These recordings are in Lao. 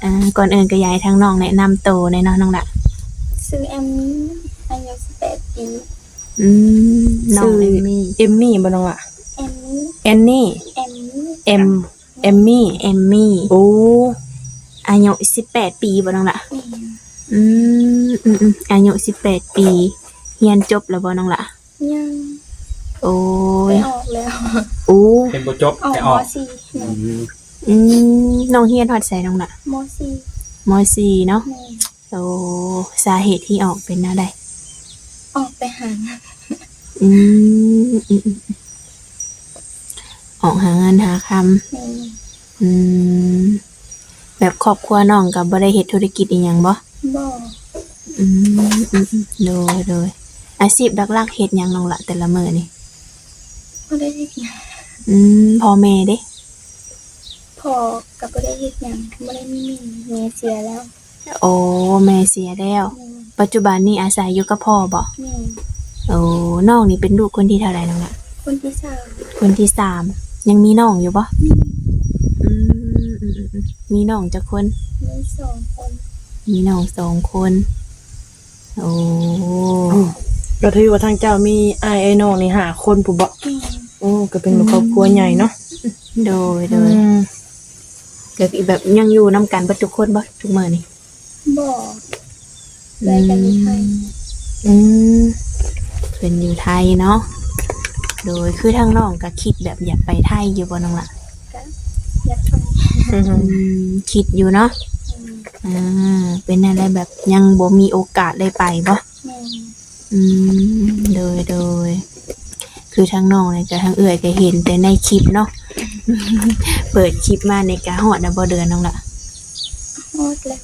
ອ່າ ກ່ອນອື່ນກໍຢາກໃຫ້ທາງນ້ອງແນະນຳໂຕແດ່ເນາະນ້ອງລະ. ຊື່ແອມມີ ອາຍຸສິບແປດປີ. ອືມ ນ້ອງ ຊື່ ແອມມີ ແອມມີບໍ່ນ້ອງລະ? ແອມມີ ແອນນີ ແອມມີ ແອມ ແອມມີ ແອມມີ. ໂອ້ ອາຍຸສິບແປດປີບໍ່ນ້ອງລະ? ແມ່ນ. ອືມ ອືມໆ ອາຍຸສິບແປດປີ ຮຽນຈົບແລ້ວບໍ່ນ້ອງລະ? ຍັງ. ໂອ້ຍ ໄປອອກແລ້ວ. ໂອ້ ຮຽນບໍ່ຈົບ ອອກ ໄປອອກ ມໍສີ່. ອືມ ອືມ ນ້ອງຮຽນຮອດໃສນ້ອງລະ? ມໍສີ່. ມໍສີ່ເນາະ. ແມ່ນ. ໂອ້ ສາເຫດທີ່ອອກເປັນແນວໃດ? ອອກໄປຫາເງິນ. ອືມ ອືມໆ ອອກຫາເງິນຫາຄຳ. ແມ່ນ. ອືມ ແບບຄອບຄົວນ້ອງກໍບໍ່ໄດ້ເຮັດທຸລະກິດອີ່ຫຍັງບໍ່? ບໍ່. ອືມ ອືມໆ ໂດຍໆ. ອາຊີບຫຼັກໆເຮັດຫຍັງນ້ອງລະແຕ່ລະມື້ນີ້? ບໍ່ໄດ້ເຮັດຫຍັງ. ອືມ ພໍ່ແມ່ເດ? ພໍ່ກໍບໍ່ໄດ້ເຮັດຫຍັງ ບໍ່ໄດ້ມີແມ່ ແມ່ເສຍແລ້ວ. ໂອ້ ແມ່ເສຍແລ້ວ. ແມ່ນ. ປັດຈຸບັນນີ້ອາໄສຢູ່ກັບພໍ່ບໍ? ແມ່ນ. ໂອ້ ນ້ອງນີ້ເປັນລູກຄົນທີເທົ່າໃດນ້ອງລະ? ຄົນທີສາມ. ຄົນທີສາມ. ຍັງມີນ້ອງຢູ່ບໍ? ມີ. ອືມ ອືມໆ ມີນ້ອງຈັກຄົນ? ມີສອງຄົນ. ມີນ້ອງສອງຄົນ. ໂອ້ ອືມ ກໍຖືວ່າທາງເຈົ້າມີອ້າຍເອື້ອຍນ້ອງນີ້ຫ້າຄົນພຸ້ນບໍ? ແມ່ນ. ໂອ້ ກໍເປັນ ອືມ ຄອບຄົວໃຫຍ່ເນາະ. ໂດຍໆ. ອືມ ກໍຄືແບບຍັງຢູ່ນຳກັນເບິດທຸກຄົນບໍທຸກມື້ນີ້? ບໍ່. ເອື້ອຍກໍຢູ່ໄທ. ອືມ ອືມ ເພິ່ນຢູ່ໄທເນາະ. ໂດຍ ຄືທາງນ້ອງກໍຄິດແບບຢາກໄປໄທຢູ່ບໍ່ນ້ອງລະ? ກໍຢາກໄປ. ອືມ ຄິດຢູ່ເນາະ. ອືມ ອ່າ ເປັນແນວໃດ ແບບຍັງບໍ່ມີໂອກາດໄດ້ໄປບໍ? ແມ່ນ. ອືມ ໂດຍໆ. ຄືທາງນ້ອງນີ້ກໍ ທາງເອື້ອຍກໍເຫັນແຕ່ໃນຄລິບເນາະ. ເປີດຄລິບມານີ້ກໍຮອດແລ້ວບໍ່ເດືອນນ້ອງລະ? ຮອດແລ້ວ.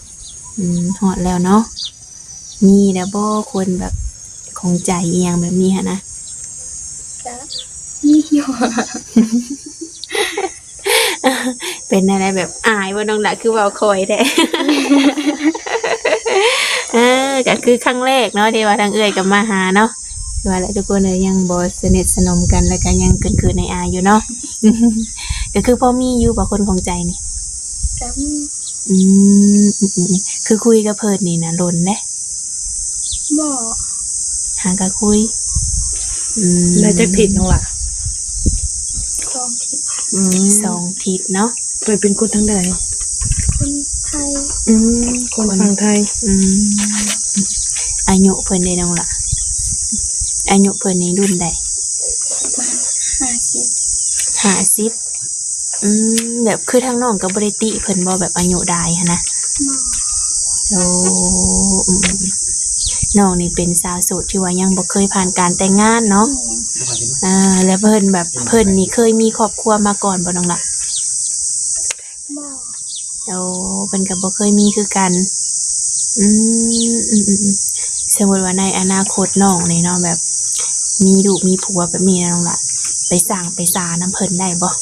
ອືມ ຮອດແລ້ວເນາະ. ມີແລ້ວບໍ່ຄົນແບບຂອງໃຈອີ່ຫຍັງແບບນີ້ຫັ້ນນະ? ກໍມີຢູ່. ເປັນແນວໃດ ແບບອາຍບໍ່ນ້ອງລະ ຄືເວົ້າຄ່ອຍແທ້? ເອີ ກໍຄືຄັ້ງແລກເນາະ ທີ່ວ່າທາງເອື້ອຍກໍມາຫາເນາະ. ວ່າແຫຼະທຸກຄົນເອີຍ ຍັງບໍ່ສະໜິດສະໜົມກັນ ແລ້ວກໍຍັງເຂີນໆ ອາຍໆ ຢູ່ເນາະ. ກໍຄືພໍມີຢູ່ບໍ່ຄົນຂອງໃຈນີ້? ກໍມີ. ອືມ ອືມໆ ຄືຄຸຍກັບເພິ່ນນີ້ນະດົນເດ້? ບໍ່. ຫາກໍຄຸຍ. ອືມ ໄດ້ຈັກທິດນ້ອງລະ? ສອງທິດ. ອືມ ສອງທິດເນາະ. ເພິ່ນເປັນຄົນທາງໃດ? ຄົນໄທ. ອືມ ຄົນຝັ່ງໄທ. ອືມ ອາຍຸເພິ່ນເດນ້ອງລະ? ອາຍຸເພິ່ນນີ້ລຸ້ນໃດ? ປະມານຫ້າສິບ. ຫ້າສິບ. ອືມ ແບບຄືທາງນ້ອງກໍບໍ່ໄດ້ຕິເພິ່ນບໍ່ ແບບອາຍຸຫຼາຍຫັ້ນນະ? ບໍ່. ໂອ້ ອືມໆ ນ້ອງນີ້ເປັນສາວໂສດທີ່ວ່າຍັງບໍ່ເຄີຍຜ່ານການແຕ່ງງານເນາະ. ແມ່ນ. ອ່າ ແລ້ວເພິ່ນແບບ ເພິ່ນນີ້ເຄີຍມີຄອບຄົວມາກ່ອນບໍ່ນ້ອງລະ? ບໍ່. ໂອ້ ເພິ່ນກໍບໍ່ເຄີຍມີຄືກັນ. ອືມ ອືມໆ ສົມມຸດວ່າໃນອະນາຄົດນ້ອງນີ້ເນາະ ແບບມີລູກມີຜົວແບບນີ້ນະນ້ອງລະ ໄປສ້າງໄປສານຳເພິ່ນໄດ້ບໍ່?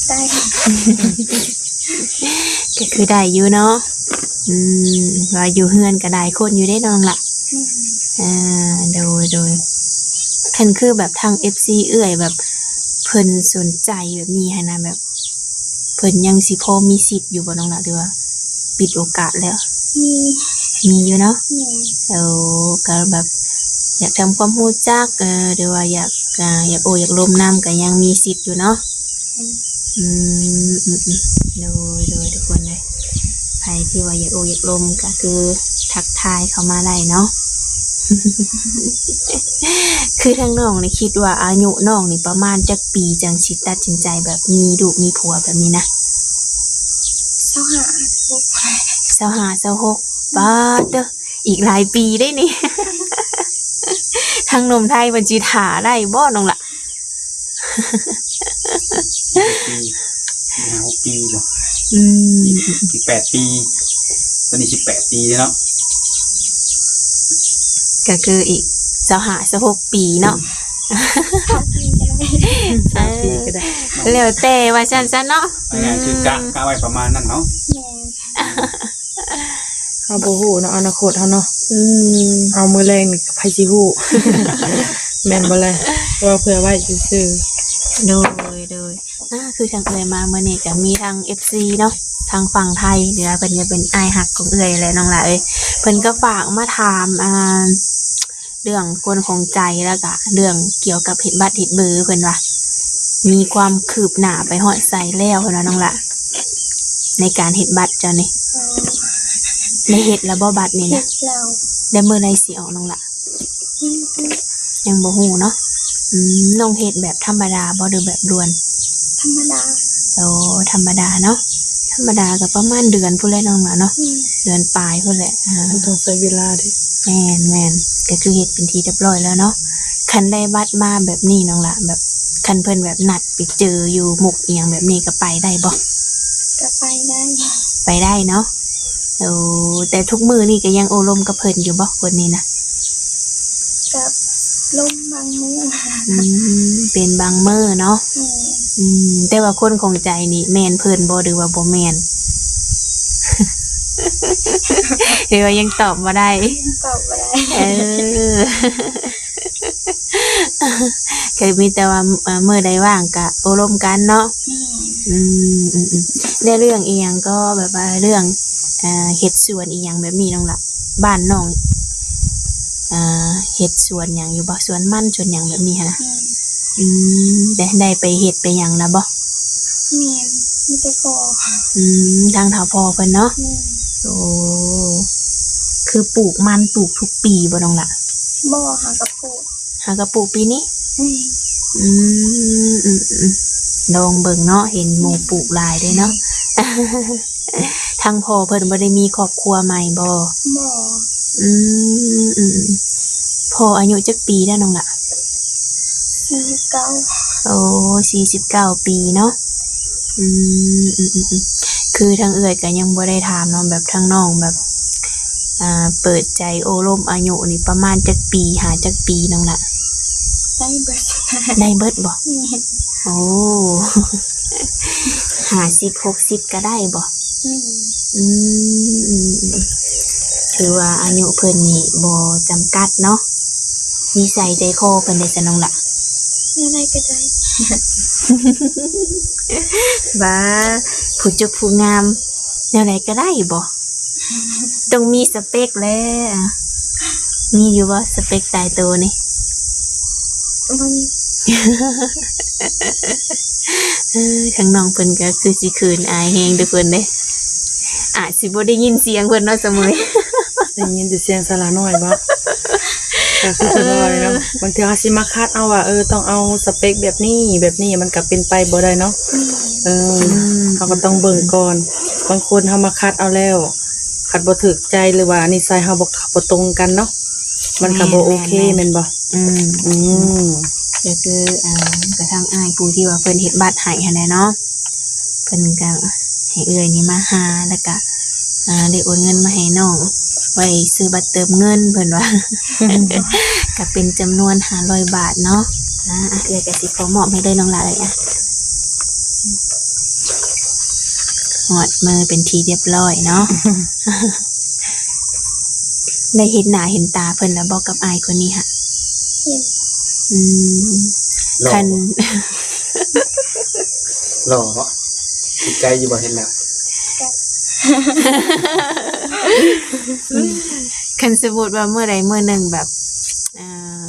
ໄດ້. ກໍຄືໄດ້ຢູ່ເນາະ. ອືມ ວ່າຢູ່ເຮືອນກໍຫຼາຍຄົນຢູ່ເດ້ນ້ອງລະ. ອືມ ອ່າ ໂດຍ ໂດຍ. ຄັນຄືແບບທາງເອັຟຊີເອື້ອຍແບບເພິ່ນສົນໃຈແບບນີ້ຫັ້ນນະ ແບບ ເພິ່ນຍັງຊິພໍມີສິດຢູ່ບໍ່ນ້ອງລະ ຫຼືວ່າປິດໂອກາດແລ້ວ? ມີ ມີຢູ່ເນາະ. ແມ່ນ. ໂອ້ ກໍແບບຢາກທຳຄວາມຮູ້ຈັກ ເອີ ຫຼືວ່າຢາກ ອ່າ ຢາກໂອ້ຢາກລົມນຳ ກໍຍັງມີສິດຢູ່ເນາະ. ແມ່ນ. ອືມ ອືມໆ ໂດຍ ໂດຍ ທຸກຄົນເອີຍ ໃຜທີ່ວ່າຢາກໂອ້ຢາກລົມກໍຄືທັກທາຍເຂົ້າມາໄດ້ເນາະ. ຄືທາງນ້ອງນີ້ຄິດວ່າອາຍຸນ້ອງນີ້ປະມານຈັກປີ ຈັ່ງຊິຕັດສິນໃຈແບບມີລູກມີຜົວແບບນີ້ນະ? ຊາວຫ້າ ຊາວຫົກ. ຊາວຫ້າ ຊາວຫົກ. ປາດເຕີ ອີກຫຼາຍປີເດ້ນີ້. ທາງໜຸ່ມໄທເພິ່ນຊິຖ້າໄດ້ບໍ່ນ້ອງລະ? ປີ ຫ້າຫົກປີບໍ່? ອືມ ອີກ ອີກແປດປີ ຕອນນີ້ສິບແປດປີເນາະ. ກໍຄືອີກຊາວຫ້າ ຊາວຫົກປີເນາະ. ຊາວປີກໍໄດ້ ຊາວປີກໍໄດ້ ເອີ ແລ້ວແຕ່ວ່າຊັ້ນຊະເນາະ. ອືມ ຄືກະ ກະໄວ້ປະມານນັ້ນເນາະ. ແມ່ນ. ເຮົາບໍ່ຮູ້ເນາະ ອະນາຄົດເຮົາເນາະ. ອືມ ເອົາມື້ແລງນີ້ໃຜຊິຮູ້ ແມ່ນບໍ່ລະ? ເວົ້າເພື່ອໄວ້ຊື່ໆ. ໂດຍ ໂດຍ ອ່າ ຄືທາງເອື້ອຍມາມື້ນີ້ກໍມີທັງເອັຟຊີເນາະ ທາງຝັ່ງໄທ ຫຼືວ່າເພິ່ນກໍເປັນອ້າຍຮັກຂອງເອື້ອຍແຫຼະນ້ອງຫຼ້າເອີຍ ເພິ່ນກໍຝາກມາຖາມ ອ່າ ເລື່ອງຄົນຂອງໃຈ ແລ້ວກະເລື່ອງກ່ຽວກັບເຮັດບັດເຮັດເບີ ເພິ່ນວ່າມີຄວາມຄືບໜ້າໄປຮອດໃສແລ້ວ ເພິ່ນວ່ານ້ອງຫຼ້າ ໃນການເຮັດບັດເຈົ້ານີ້ ໄດ້ເຮັດແລ້ວບໍ່ບັດນີ້ນະ? ເຮັດແລ້ວ. ແລ້ວມື້ໃດຊິອອກນ້ອງຫຼ້າ? ຍັງບໍ່ຮູ້ເນາະ. ອືມ ນ້ອງເຮັດແບບທຳມະດາບໍ່ ຫຼືແບບດ່ວນ? ທຳມະດາ. ໂອ້ ທຳມະດາເນາະ ທຳມະດາກໍປະມານເດືອນພຸ້ນແຫຼະນ້ອງຫຼ້າເນາະ. ອືມ ເດືອນປາຍພຸ້ນແຫຼະ. ອ່າ ມັນຕ້ອງໃຊ້ເວລາເດ້. ແມ່ນ ແມ່ນ ກໍຄືເຮັດເປັນທີ່ຮຽບຮ້ອຍແລ້ວເນາະ. ຄັນໄດ້ບັດມາແບບນີ້ນ້ອງຫຼ້າ ແບບຄັນເພິ່ນແບບນັດໄປເຈີຢູ່ມຸກອີ່ຫຍັງແບບນີ້ ກໍໄປໄດ້ບໍ່? ກໍໄປໄດ້. ໄປໄດ້ເນາະ. ໂອ້ ແຕ່ທຸກມື້ນີ້ກໍຍັງໂອ້ລົມກັບເພິ່ນຢູ່ບໍ່ ຄົນນີ້ນະ? ກໍລົມບາງມື້. ອືມ ເປັນບາງມື້ເນາະ. ອືມ ອືມ ແຕ່ວ່າຄົນຂອງໃຈນີ້ແມ່ນເພິ່ນບໍ່ ຫຼືວ່າບໍ່ແມ່ນ? ຫຼືວ່າຍັງຕອບບໍ່ໄດ້? ຍັງຕອບບໍ່ໄດ້. ເອີ ກໍມີແຕ່ວ່າ ເອີ ມື້ໃດວ່າງກໍໂອ້ລົມກັນເນາະ. ແມ່ນ. ອືມ ອືມ ອືມ ແລະເລື່ອງອີ່ຫຍັງກໍ ແບບວ່າເລື່ອງ ເອີ ເຮັດສວນອີ່ຫຍັງແບບນີ້ນ້ອງຫຼ້າ ບ້ານນ້ອງ ເອີ ເຮັດສວນຫຍັງຢູ່ບໍ່? ສວນມັນ ສວນຫຍັງແບບນີ້ຫັ້ນນະ? ແມ່ນ. ອືມ ໄດ້ ໄດ້ໄປເຮັດໄປຫຍັງນະບໍ່? ແມ່ນ ມີແຕ່ພໍ່. ອືມ ທາງເຖົ້າພໍ່ເພິ່ນເນາະ. ແມ່ນ. ໂອ້ ຄືປູກມັນ ປູກທຸກປີບໍ່ນ້ອງຫຼ້າ? ບໍ່ ຫາກໍປູກ ຫາກໍປູກປີນີ້. ອືມ ອືມ ອືມ ອືມ ລອງເບິ່ງເນາະ ເຫັນໝູ່ປູກຫຼາຍເດ້ເນາະ. ທາງພໍ່ເພິ່ນບໍ່ໄດ້ມີຄອບຄົວໃໝ່ບໍ່? ບໍ່. ອືມ ອືມ ອືມ ພໍ່ອາຍຸຈັກປີແລ້ວນ້ອງຫຼ້າ? ສີ່ສິບເກົ້າ. ໂອ້ ສີ່ສິບເກົ້າປີເນາະ. ອືມ ອືມ ອືມ ອືມ ຄືທາງເອື້ອຍກໍຍັງບໍ່ໄດ້ຖາມເນາະ ແບບທາງນ້ອງແບບ ອ່າ ເປີດໃຈໂອ້ລົມອາຍຸນີ້ປະມານຈັກປີ ຫາຈັກປີນ້ອງຫຼ້າ? ໄດ້ເບິດ. ໄດ້ເບິດບໍ່? ແມ່ນ. ໂອ້ ຫ້າສິບ ຫົກສິບກໍໄດ້ບໍ່? ອືມ ອືມ ອືມ ອືມ ຖືວ່າອາຍຸເພິ່ນນີ້ບໍ່ຈຳກັດເນາະ. ນິໄສໃຈຄໍເພິ່ນເດຊະນ້ອງຫຼ້າ? ແນວໃດກໍໄດ້. ບ້າ ຜູ້ຈົບຜູ້ງາມ ແນວໃດກໍໄດ້ບໍ່? ຕ້ອງມີສະເປັກແຫຼະ. ມີຢູ່ບໍ່ສະເປັກຕາຍໂຕນີ້? ບໍ່ມີ. ເອີ ທາງນ້ອງເພິ່ນກໍຄືຊິເຂີນອາຍແຮງເດີເພິ່ນເດ້. ອາດຊິບໍ່ໄດ້ຍິນສຽງເພິ່ນເນາະສະເໝີຍ. ໄດ້ຍິນແຕ່ສຽງສາລານ້ອຍບໍ? ກໍຄືສະເໝີຍເນາະ. ບາງເທື່ອເຮົາຊິມາຄັດເອົາວ່າ ເອີ ຕ້ອງເອົາສະເປັກແບບນີ້ ແບບນີ້ ມັນກໍເປັນໄປບໍ່ໄດ້ເນາະ. ເອີ ອືມ ເຮົາກໍຕ້ອງເບິ່ງກ່ອນ. ບາງຄົນເຮົາມາຄັດເອົາແລ້ວ ຄັນບໍ່ຖືກໃຈ ຫຼືວ່ານິໄສເຮົາບໍ່ ບໍ່ຕົງກັນເນາະ ມັນກໍບໍ່ໂອເຄ ແມ່ນ ແມ່ນ ແມ່ນບໍ່? ອືມ ອືມ ກໍຄື ອ່າ ກະທາງອ້າຍຜູ້ທີ່ວ່າເພິ່ນເຮັດບັດໃຫ້ຫັ້ນແຫຼະເນາະ ເພິ່ນກໍໃຫ້ເອື້ອຍນີ້ມາຫາ ແລ້ວກະ ອ່າ ໄດ້ໂອນເງິນມາໃຫ້ນ້ອງ ໄວ້ຊື້ບັດເຕີມເງິນ ເພິ່ນວ່າ ກໍເປັນຈຳນວນຫ້າຮ້ອຍບາດເນາະ. ອ່າ ເອື້ອຍກໍຊິຂໍມອບໃຫ້ເລີຍນ້ອງຫຼ້າເອີຍ. ອ່ະ ຮອດມືເປັນທີ່ຮຽບຮ້ອຍເນາະ. ໄດ້ເຫັນໜ້າເຫັນຕາເພິ່ນແລ້ວບໍ່ ກັບອ້າຍຄົນນີ້ຫະ? ເຫັນ. ອືມ ຫຼໍ່ ຄັນ ບໍ່? ຫຼໍ່ບໍ່? ຖືກໃຈຢູ່ບໍ່ ເຫັນແລ້ວ? ຄັນສົມມຸດວ່າມື້ໃດມື້ໜຶ່ງແບບ ອ່າ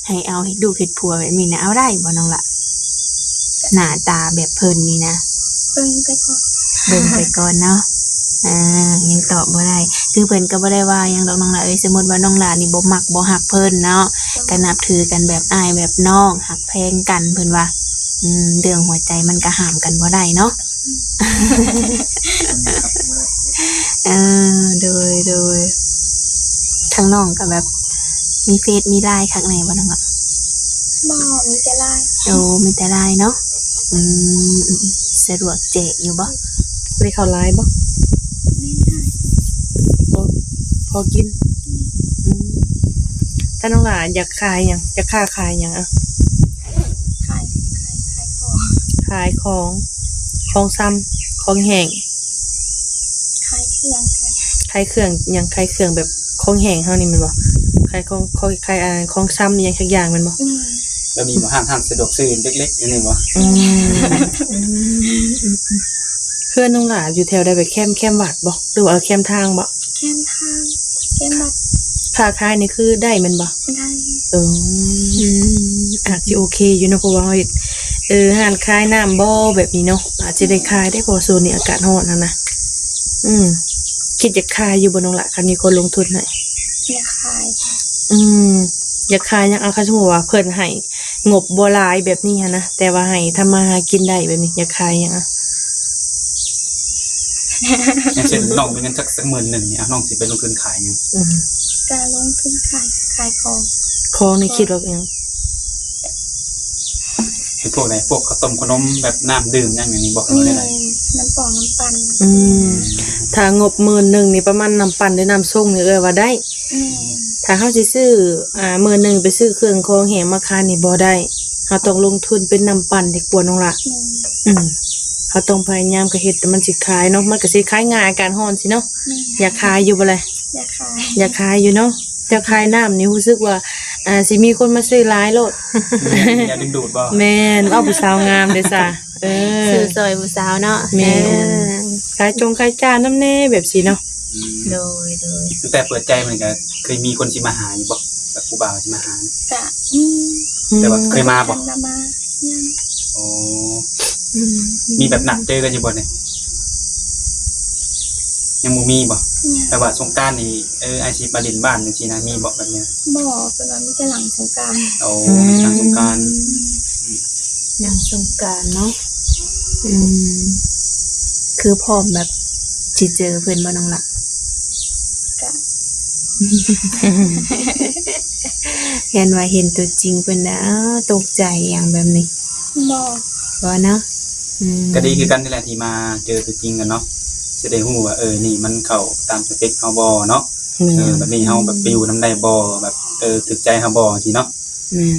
ໃຫ້ເອົາເຮັດລູກເຮັດຜົວແບບນີ້ນະ ເອົາໄດ້ບໍ່ນ້ອງລະ? ໜ້າຕາແບບເພິ່ນນີ້ນະ ເບິ່ງໄປກ່ອນ ເບິ່ງໄປກ່ອນເນາະ. ອ່າ ຍັງຕອບບໍ່ໄດ້ ຄືເພິ່ນກໍບໍ່ໄດ້ວ່າຫຍັງດອກນ້ອງລະເອີຍ. ສົມມຸດວ່ານ້ອງລະນີ້ບໍ່ມັກບໍ່ຮັກເພິ່ນເນາະ ກໍນັບຖືກັນແບບອ້າຍແບບນ້ອງ ຮັກແພງກັນ ເພິ່ນວ່າ. ອືມ ເລື່ອງຫົວໃຈມັນກໍຫ້າມກັນບໍ່ໄດ້ເນາະ. ເອີ ໂດຍ ໂດຍ ທາງນ້ອງກໍແບບມີເຟສມີລາຍຄັກແນ່ບໍ່ນ້ອງລະ? ບໍ່ ມີແຕ່ລາຍ. ໂອ້ ມີແຕ່ລາຍເນາະ. ອືມ ສະດວກແຈກຢູ່ບໍ່? ໄດ້ເຂົ້າລາຍບໍ່? ໄດ້ ພໍ ພໍກິນ. ອືມ ຖ້ານ້ອງຫຼ້າຢາກຂາຍຫຍັງ? ຢາກຄ້າຂາຍຫຍັງ? ອະ ຂາຍ ຂາຍ ຂາຍຂອງ ຂາຍຂອງ ຂອງຊຳ ຂອງແຫ້ງ. ຂາຍເຄື່ອງ ຂາຍເຄື່ອງຫຍັງ? ຂາຍເຄື່ອງແບບຂອງແຫ້ງເຮົານີ້ແມ່ນບໍ່? ຂາຍຂອງ ຂອງ ຂາຍ ອ່າ ຂອງຊຳອີ່ຫຍັງສັກຢ່າງແມ່ນບໍ່? ແມ່ນ. ແລ້ວມີບໍ່ ຮ້ານ ຮ້ານສະດວກຊື້ເລັກໆ ອັນນີ້ບໍ່? ອືມ ອືມ ອືມ ອືມ ເຮືອນນ້ອງຫຼ້າຢູ່ແຖວໃດ? ແບບແຄມ ແຄມວັດບໍ່ ຫຼືວ່າແຄມທາງບໍ່? ແຄມທາງ ແຄມວັດ. ຄ້າຂາຍນີ້ຄືໄດ້ແມ່ນບໍ່? ໄດ້. ເອີ ອືມ ອາດຊິໂອເຄຢູ່ເນາະ ເພາະວ່າເຮົາເຮັດ ເອີ ຮ້ານຂາຍນ້ຳບໍ່ ແບບນີ້ເນາະ ອາດຊິໄດ້ຂາຍເດ້ ເພາະວ່າຊ່ວງນີ້ອາກາດຮ້ອນຫັ້ນນະ. ອືມ ຄິດຢາກຂາຍຢູ່ບໍ່ນ້ອງຫຼ້າ ຄັນມີຄົນລົງທຶນໃຫ້? ຢາກຂາຍ. ອືມ ຢາກຂາຍຫຍັງ? ເອົາ ຄັນສົມມຸດວ່າເພິ່ນໃຫ້ ງົບບໍ່ຫຼາຍແບບນີ້ຫັ້ນນະ ແຕ່ວ່າໃຫ້ທຳມາຫາກິນໄດ້ແບບນີ້ ຢາກຂາຍຫຍັງ? ຢ່າງເຊັ່ນ ນ້ອງມີເງິນຈັກ ຈັກໝື່ນໜຶ່ງນີ້ ນ້ອງຊິໄປລົງທຶນຂາຍຫຍັງ? ອືມ ກະລົງທຶນຂາຍ ຂາຍຂອງ. ຂອງນີ້ຄິດວ່າຫຍັງ? ເປັນພວກໃດ? ພວກເຂົ້າຕົ້ມເຂົ້າໜົມ ແບບນ້ຳດື່ມຫຍັງ ຫຍັງນີ້ບໍ່? ແມ່ນ ນ້ຳປອງນ້ຳປັ່ນ. ອືມ ຖ້າງົບໝື່ນໜຶ່ງນີ້ ປະມານນ້ຳປັ່ນ ຫຼື ນ້ຳຊົງນີ້ ເອື້ອຍວ່າໄດ້. ແມ່ນ. ຖ້າເຮົາຊິຊື້ ອ່າ ມື້ໜຶ່ງໄປຊື້ເຄື່ອງຂອງແຫ້ງມາຂາຍນີ້ບໍ່ໄດ້ ເຮົາຕ້ອງລົງທຶນເປັນນ້ຳປັ່ນດີກວ່ານ້ອງຫຼ້າ. ແມ່ນ. ອືມ ເຮົາຕ້ອງພະຍາຍາມກະເຮັດແຕ່ມັນຊິຂາຍເນາະ ມັນກະຊິຂາຍງ່າຍ ອາກາດຮ້ອນຊີ້ເນາະ. ແມ່ນ. ຢາກຂາຍຢູ່ບໍ່ລະ? ຢາກຂາຍ. ຢາກຂາຍຢູ່ເນາະ. ເຈົ້າຂາຍນ້ຳນີ້ຮູ້ສຶກວ່າ ອ່າ ຊິມີຄົນມາຊື້ຫຼາຍໂລດ. ແມ່ນ. ຢາກດຶງດູດບໍ່? ແມ່ນ. ເອົາຜູ້ສາວງາມເດ້ຊະ. ເອີ ຊື້ຊ່ອຍຜູ້ສາວເນາະ. ແມ່ນ. ເອີ ຂາຍຈົງຂາຍຈ້ານຳແດ່ແບບຊີ້ເນາະ. ອືມ ໂດຍ ໂດຍ. ຕັ້ງແຕ່ເປີດໃຈມານີ້ກະເຄີຍມີຄົນຊິມາຫາຢູ່ບໍ່? ແບບຜູ້ບ່າວຊິມາຫາ? ກະມີ. ອືມ ແຕ່ວ່າເຄີຍມາບໍ່? ຍັງບໍ່ທັນໄດ້ມາ. ຍັງ. ໂອ້ ອືມ ມີແບບນັດເຈີກັນຢູ່ບໍ່ນີ້? ຍັງບໍ່ມີບໍ່? ຍັງ. ແບບວ່າສົງການນີ້ ເອີ ອ້າຍຊິມາຫຼິ້ນບ້ານຈັ່ງຊີ້ນະ ມີບໍ່ແບບນີ້? ບໍ່ ເພິ່ນວ່າມີແຕ່ຫຼັງສົງການ. ໂອ້ ອືມ ຫຼັງສົງການ. ອືມ ຫຼັງສົງການເນາະ. ອືມ ຄືພ້ອມແບບຊິເຈີເພິ່ນບໍ່ນ້ອງຫຼ້າ? ກະ ຢ້ານວ່າເຫັນຕົວຈິງເພິ່ນແລ້ວ ເອີ ຕົກໃຈຫຍັງແບບນີ້? ບໍ່ ບໍ່ເນາະ. ອືມ ກະດີຄືກັນນີ້ແຫຼະ ທີ່ມາເຈີຕົວຈິງກັນເນາະ ຊິໄດ້ຮູ້ວ່າ ເອີ ນີ້ມັນເຂົ້າຕາມສະເປັກເຮົາບໍ່ເນາະ. ແມ່ນ. ເອີ ແບບນີ້ເຮົາແບບໄປຢູ່ນຳໄດ້ບໍ່ ແບບ ເອີ ຖືກໃຈເຮົາບໍ່ ຈັ່ງຊີ້ເນາະ. ແມ່ນ.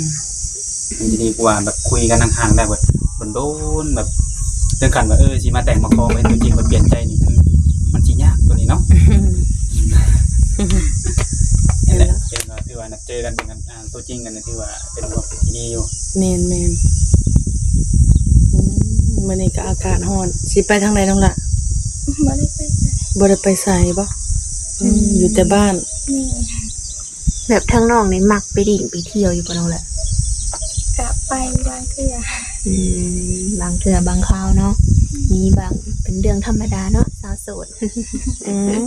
ມັນຈະດີກວ່າແບບຄຸຍກັນຫ່າງໆ ໄດ້ແບບດົນໆ ແບບເຖິງຂັ້ນວ່າ ເອີ ຊິມາແຕ່ງມາຂໍ ເຫັນຕົວຈິງແລ້ວປ່ຽນໃຈນີ້ ມັນ ມັນຊິຍາກຕົວນີ້ເນາະ. ນັ້ນແຫຼະ ເຫັນວ່າຖືວ່ານັດເຈີກັນເປັນ ອ່າ ຕົວຈິງກັນ ຖືວ່າເປັນຄວາມຄິດທີ່ດີຢູ່. ແມ່ນໆ. ອືມ ມື້ນີ້ກະອາກາດຮ້ອນ ຊິໄປທາງໃດນ້ອງຫຼ້າ? ບໍ່ໄດ້ໄປໃສ. ບໍ່ໄດ້ໄປໃສບໍ່? ອືມ ອືມ ຢູ່ແຕ່ບ້ານ. ແມ່ນ. ແບບທາງນ້ອງນີ້ມັກໄປຫຼິ້ນໄປທ່ຽວຢູ່ບໍ່ນ້ອງລະ? ກະໄປບາງເທື່ອ. ອືມ ບາງເທື່ອບາງຄາວເນາະ. ອືມ ມີບາງ ເປັນເລື່ອງທຳມະດາເນາະ ສາວໂສດ. ອືມ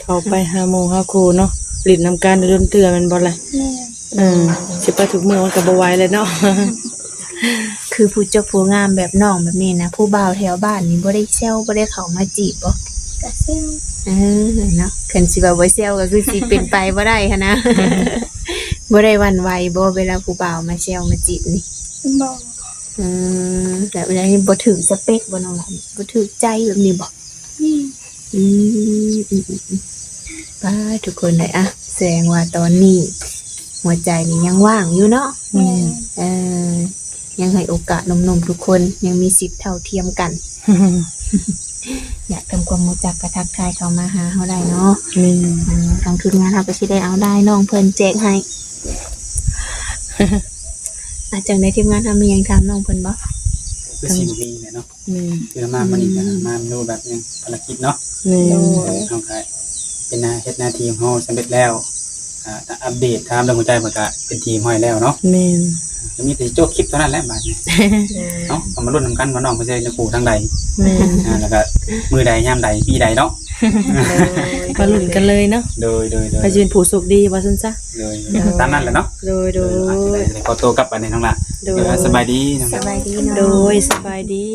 ເຂົ້າໄປຫາໝູ່ຫາຄູ່ເນາະ ຫຼິ້ນນຳກັນດົນເທື່ອແມ່ນບໍ່ລະ? ແມ່ນ. ເອີ ຊິໄປທຸກມື້ມັນກະບໍ່ໄຫວແລ້ວເນາະ. ຄືຜູ້ຈົບຜູ້ງາມແບບນ້ອງແບບນີ້ນະ ຜູ້ບ່າວແຖວບ້ານນີ້ບໍ່ໄດ້ແຊວ ບໍ່ໄດ້ເຂົ້າມາຈີບບໍ່? ກະແຊວ. ເອີ ເນາະ ຄັນຊິວ່າບໍ່ແຊວກະຄືຊິເປັນໄປບໍ່ໄດ້ຫັ້ນນະ. ບໍ່ໄດ້ຫວັ່ນໄຫວບໍ່ ເວລາຜູ້ບ່າວມາແຊວມາຈີບນີ້? ບໍ່. ອືມ ແບບໃດ ບໍ່ຖືກສະເປັກບໍ່ນ້ອງຫຼ້າ? ບໍ່ຖືກໃຈແບບນີ້ບໍ່? ອືມ ອືມ ອືມ ອືມ ປາດ ທຸກຄົນເອີຍ ອະ ສະແດງວ່າຕອນນີ້ຫົວໃຈນີ້ຍັງວ່າງຢູ່ເນາະ. ແມ່ນ. ເອີ ຍັງໃຫ້ໂອກາດໜຸ່ມໆທຸກຄົນ ຍັງມີສິດເທົ່າທຽມກັນ. ຢາກທຳຄວາມຮູ້ຈັກກະທັກທາຍເຂົ້າມາຫາເຮົາໄດ້ເນາະ. ແມ່ນ. ເອີ ທາງທີມງານເຮົາກະຊິໄດ້ເອົາໄລນ໌ນ້ອງເພິ່ນແຈກໃຫ້. ອາ ຈັ່ງໃດ ທີມງານເຮົາມີຫຍັງຖາມນ້ອງເພິ່ນບໍ່? ຄືຊິບໍ່ມີແຫຼະເນາະ. ແມ່ນ. ຄືມາມື້ນີ້ກະ ອືມ ມາເປັນຮູບແບບຫຍັງ ພາລະກິດເນາະ. ແມ່ນ. ເອີ ເຮົາກະເປັນໜ້າ ເຮັດໜ້າທີ່ຂອງເຮົາສຳເລັດແລ້ວ. ອ່າ ອັບເດດຖາມເລື່ອງຫົວໃຈ ເພິ່ນກະເປັນທີຮຽບຮ້ອຍແລ້ວເນາະ. ແມ່ນ. ກະມີແຕ່ຊິຈົບຄລິບເທົ່ານັ້ນແຫຼະບາດນີ້. ເນາະ ກະມາລຸ້ນນຳກັນວ່ານ້ອງເພິ່ນຊິໄດ້ເນື້ອຄູ່ທາງໃດ. ແມ່ນ. ອ່າ ແລ້ວກະມື້ໃດຍາມໃດປີໃດເນາະ. ໂດຍ ມາລຸ້ນກັນເລີຍເນາະ. ໂດຍ ໂດຍ ໂດຍ ໃຜຊິເປັນຜູ້ໂຊກດີວ່າຊັ້ນຊະ. ໂດຍ ໂດຍ ຕາມນັ້ນແຫຼະເນາະ. ໂດຍ ໂດຍ ໂດຍ ອາ ໄດ້ ໄດ້ຂໍໂຕກັບບາດນີ້ນ້ອງລະ. ໂດຍ ໂດຍ ສະບາຍດີນ້ອງລະ. ສະບາຍດີເນາະ. ໂດຍ ສະບາຍດີ.